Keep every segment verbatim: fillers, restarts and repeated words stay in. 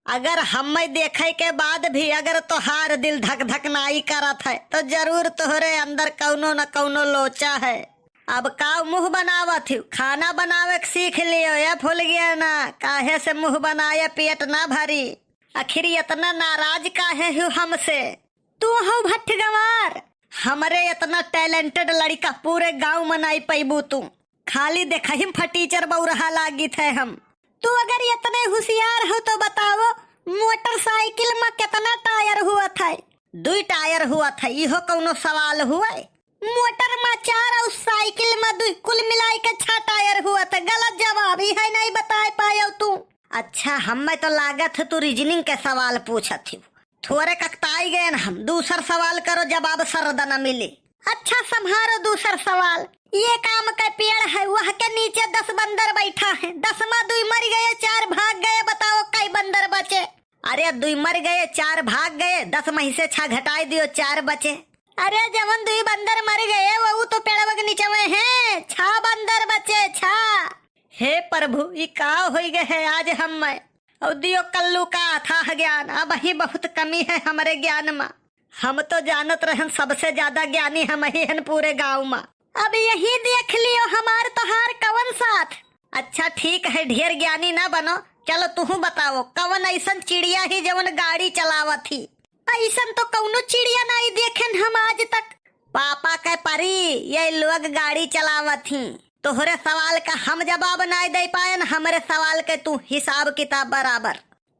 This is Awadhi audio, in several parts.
अगर हम्मै देखै के बाद भी अगर तोहार दिल धक धक नाई करत है, तो जरूर तोहरे अंदर कउनो न कउनो लोचा है। अब काउ मुँह बनावत हिउ, खाना बनावे के सीख लियो, ए फुलगेना, काहे से मुँह बनाए पेट ना भरी। आखिर एतना नाराज काहे हिउ हमसे? तू हउ भट्ठ गंवार, हमरे एतना talented लड़िका पूरे गाउँ मा नाई पइबू तू। खाली देखहिम फटीचर बउरहा लागित है हम। तू अगर एतने हुसियार हउ तो बताओ, मोटरसाइकिल मा केतना टायर हुवत है? दुइ टायर हुवत है, इहो कउनो सवाल हुवै? मोटर मा चार अउ साइकिल मा दुइ, कुल मिलाइ के छह टायर हुवत है। गलत जवाब, इहै नाई बताए पायौ तू। अच्छा, हम्मै तो लागत है तू reasoning के सवाल पूछत हिउ। थोरे ककताई गएन हम, दूसर सवाल करो, जवाब सरदा न मिले। अच्छा, सम्हारो दूसर सवाल। एक आम के पेड़ है, वह के नीचे दस बंदर बैठा है, दस मा दुइ मरि गए, चार भाग गए, बताओ कै बंदर बचे? अरे, दुइ मरि गए, चार भाग गए, दस मही से छह घटाइ दियो, चार बचे। अरे, जवन दुइ बंदर मरि गए, वहू तो पेड़वा के नीचवे हैं, छह बंदर बचे, छह। हे प्रभु, ई का होइ गए है आज हम्मै? अउ दियो कल्लू का अथाह ज्ञान, अबहीं बहुत कमी है हमरे ज्ञान मा। हम तो जानत रहन सबसे ज्यादा ज्ञानी हमहीं हन पूरे गाउँ मा। अब यही देख लियो हमार तोहार कवन साथ। अच्छा ठीक है, ढेर ज्ञानी ना बनो, चलो तुहू बताओ, कवन अइसन चिड़िया ही जवन गाड़ी चलावत ही? अइसन तो कउनो चिड़िया नाई देखेन हम आज तक। पापा के परी, ये लोग गाड़ी चलावत ही। तोहरे सवाल का हम जवाब नाई दइ पाएन, हमरे सवाल के तू हिसाब किताब बराबर।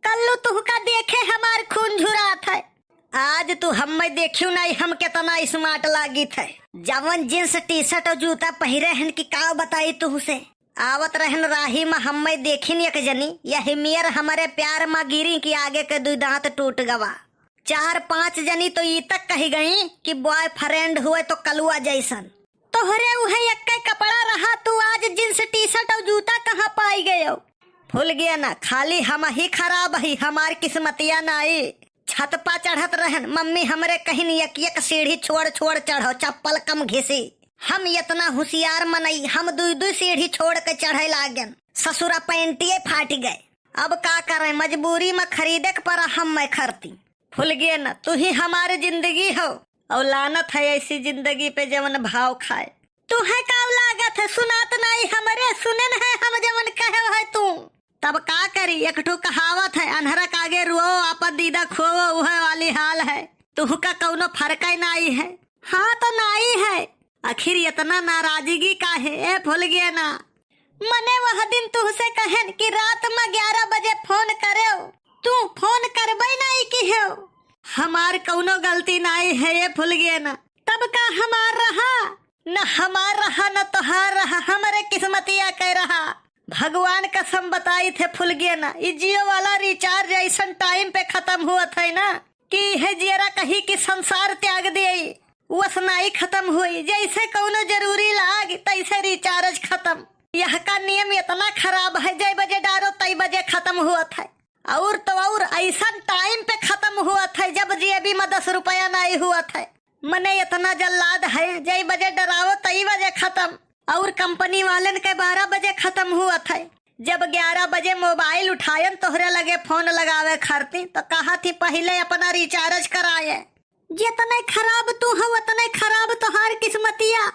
कल्लू तुहका देखे हमार खून झुरात है। आज तू हम्मै देखिउ नाई हम केतना smart लागित है। जवन jeans T-shirt अउ जूता पहिरे हन कि का बताई तुहसे। आवत रहन राही मा हम्मै देखिन एक जनी, यही मेर हमरे प्यार मा गिरी कि आगे के दुइ दाँत टूट गवा। चार पाँच जनी तो ई तक कहि गई कि boyfriend हुए तो कलुआ जइसन। तोहरे उहे एक्कै कपड़ा रहा, तू आज jeans T-shirt अउ जूता कहाँ पाइ गयो? फुलगेना, खाली हमहीं खराब ही, हमार किस्मतिया नाई। छत पा चढ़त रहन, मम्मी हमरे कहिन एक एक सीढ़ी छोड़ छोड़ चढ़ो, चप्पल कम घिसी। हम एतना हुसियार मनई, हम दुइ दुइ सीढ़ी छोड़ के चढ़े लागेन। ससुरा पैंटिये फाटि गए। अब का करें, मजबूरी मा खरीदे के परा हम्मै खरती। फुलगेना, तुहीं हमार जिंदगी हउ, अउ लानत है अइसी जिंदगी पे जवन भाव खाए। तुहैं काउ लागत है, सुनात नाई हमरे, सुनेन है हम जवन कहेव है तू। तब का करी, एक ठो कहावत है, अन्हरा के आगे रोवो, आपन दीदा खोवो, उहै वाली हाल है। तुहका कउनो फरकै नाई है। हाँ तो नाई है, आखिर एतना नाराजगी काहे, ए फुलगेना? मने वह दिन तुहसे कहेन कि रात मा ग्यारह बजे फोन करेव, तू फोन करबै नाई किहेव। हमार कउनो गलती नाई है ए फुलगेना। तब का हमार रहा? न हमार रहा, न तोहार रहा, हमरे किस्मतिया के रहा। भगवान कसम बताइत है फुलगेना, ई Jio वाला recharge अइसन time पे खतम हुवत है ना कि इहै जियरा कही कि संसार त्याग देई। वस नाई खतम होई, जइसे कउनो जरूरी लाग, तइसे recharge खतम। यहका नियम एतना खराब है, जै बजे डारो, तै बजे खतम हुवत है। अउर तो अउर अइसन time पे खतम हुवत है, जब जेबी मा दस रुपया नाई हुवत है। मने एतना जल्लाद है, जै बजे डरावो, तै बजे खतम। अउर company वालेन के बारह बजे खतम हुवत है। जब ग्यारह बजे mobile उठायन तोहरे लगे फोन लगावे खातिर, तो कहत ही, "पहिले अपना recharge कराए।" जेतने खराब तू हउ, ओतने खराब तोहार किस्मतिया।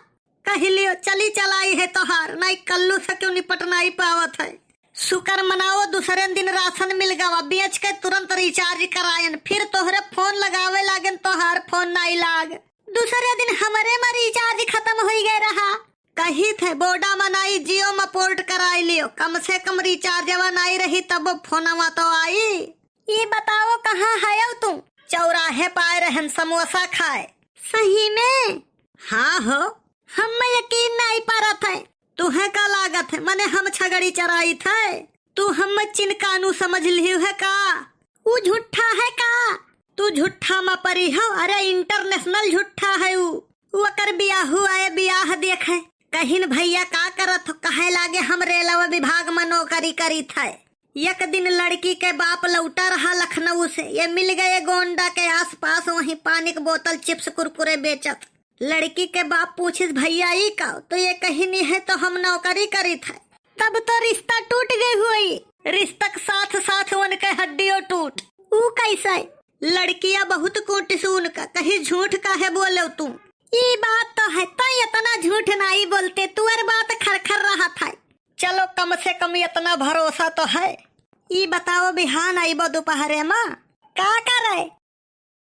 कहि लियो, चली चलाई है तोहार, नाई कल्लू से क्यों निपट नाई पावत है। शुकर मनाओ, दूसरे दिन राशन मिल गवा, बेच के तुरंत recharge करायन, फिर तोहरे फोन लगावे लागेन, तोहार फोन नाई लाग। दूसरे दिन हमरे मा recharge खतम होइ गए रहा। कहित है, बोडा मा नाई, Jio मा port कराई लियो, कम से कम rechargeवा नाई रही, तब फोनवा तो आई। ई बताओ, कहाँ हयौ तू? चौराहे पाए रहन समोसा खाए। सही में? हाँ हो। हम्मे यकीन नाई परत है। तुहे का लागत है, मने हम छगड़ी चराइत है? तू हम्मे चिनकानू समझ लिहु है का? ऊ झुट्ठा है का? तू झुट्ठा मा परी हो? अरे international झुट्ठा है ऊ। ऊ ओकर बियाहू आए बियाह देखे। कहिन भइया का करत हो? कहे लागे हम रेलवे विभाग मा नौकरी करीत है। एक दिन लड़की के बाप लौटा रहा लखनऊ से, ये मिल गए गोंडा के आसपास, वहीं पानी के बोतल, chips, कुरकुरे बेचत। लड़की के बाप पूछिस, "भइया ई का?" तो ये कहिन, "है तो हम नौकरी करीत है।" तब तो रिश्ता टूट गई हुई। रिश्तक साथ साथ उनके हड्डियों टूट। ऊ कैसे? लड़किया बहुत कूटिस उनका, कही झूठ काहे बोलेउ तू? ई बात तो है, तै इतना झूठ नाई बोलते, तुअर बात खरखर रहत है। चलो, कम से कम इतना भरोसा तो है। ई बताओ, बिहान आइबो दोपहरे मा? का करे?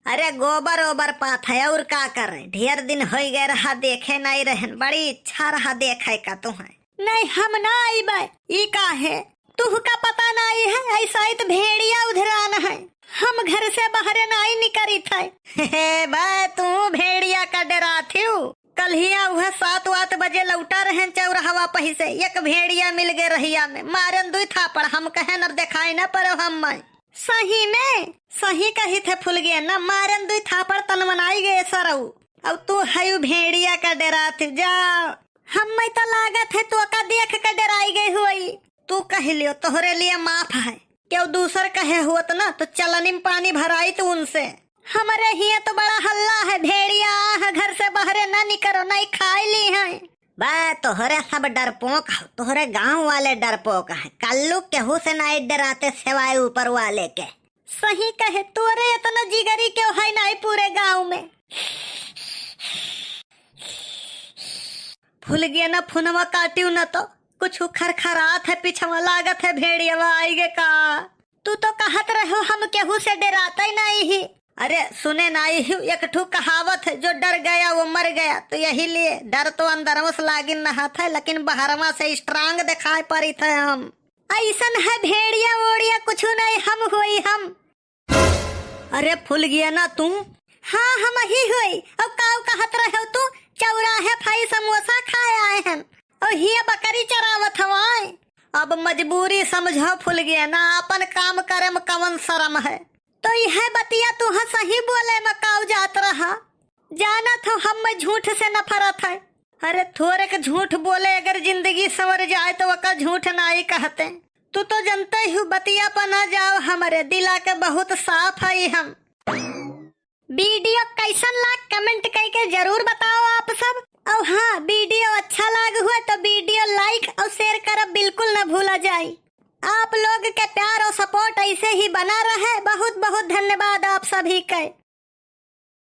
अरे, गोबर ओबर पाथे, और का करे? ढेर दिन होइ गए रहा, देखे नाई रहन, बड़ी इच्छा रहा देखे का तुहे। नहीं, हम ना आइबे। ई काहे? तुहका पता नाई है, ऐसा ही तो भेड़िया उधरान है। हम घर से बाहरे नाई निकरित है। हे बे, तू भेड़िया का डराथिउ? कल्हिया उहे सात वात बजे लौटा रहेन चौराहवा पही से, एक भेड़िया मिल गए रहिया में, मारेन दुई थापड़, हम कहेन अब देखाई न पड़ो हम। सही में, सही कहित है फुलगेना, मारेन दुई थापड़ तनमनाई गए सरऊ। अब तू हयू भेड़िया का डरात जा। हम्मै त लागत है तोका देख के डराई गई होई। तू कह लियो, तोहरे लिए माफ है। केहू दूसर कहे होत ना तो चलनी में पानी भराइत उनसे। हमरे हियां तो बड़ा हल्ला है, भेड़िया आह, घर से बाहरे ना निकरो, नहीं खाई ली है। बे, तोहरे सब डरपोक हो, तोहरे गांव वाले डरपोक हैं। कल्लू केहू से नाई डराते सिवाय ऊपर वाले के। सही कहे, तोरे इतना जिगरी केहू है नाई पूरे गांव में। फुलगेना, फोनवा काटियो न तो, कुछ खरखरात है पीछवा, लागत है भेड़ियवा आई गे का। तू तो कहत रहो हम केहू से डराते नाई ही। अरे सुने नाई ही, एक ठू कहावत है, जो डर गया वो मर गया, तो यही लिए डर तो अंदरवा से लागिन नहात है, लेकिन बहरवा से strong दिखाई पड़ित है हम। ऐसन है भेड़िया ओड़िया कुछ नहीं, हम होई हम। अरे फुलगेना तू? हाँ, हम ही होई। और काऊ कहत रहो तू? चौराहे फाई समोसा खाए आए हैं और हिया बकरी चरावत हवाए। अब मजबूरी समझो फुलगेना, अपन काम करे में कवन शरम है। तो यह बतिया तू सही बोले में काऊ जात रहा। जानत हो हम में झूठ से नफरत है। अरे थोरे के झूठ बोले अगर जिंदगी संवर जाए तो ओका झूठ नाई कहते। तू तो जनते ही बतिया पर ना जाओ, हमरे दिला के बहुत साफ है हम। वीडियो कैसन लाग comment करके जरूर बताओ आप सब। और हाँ, वीडियो अच्छा लाग हुआ तो वीडियो like और share करब बिल्कुल न भूला जाए। आप लोग के प्यार और support ऐसे ही बना रहे। बहुत बहुत धन्यवाद आप सभी के।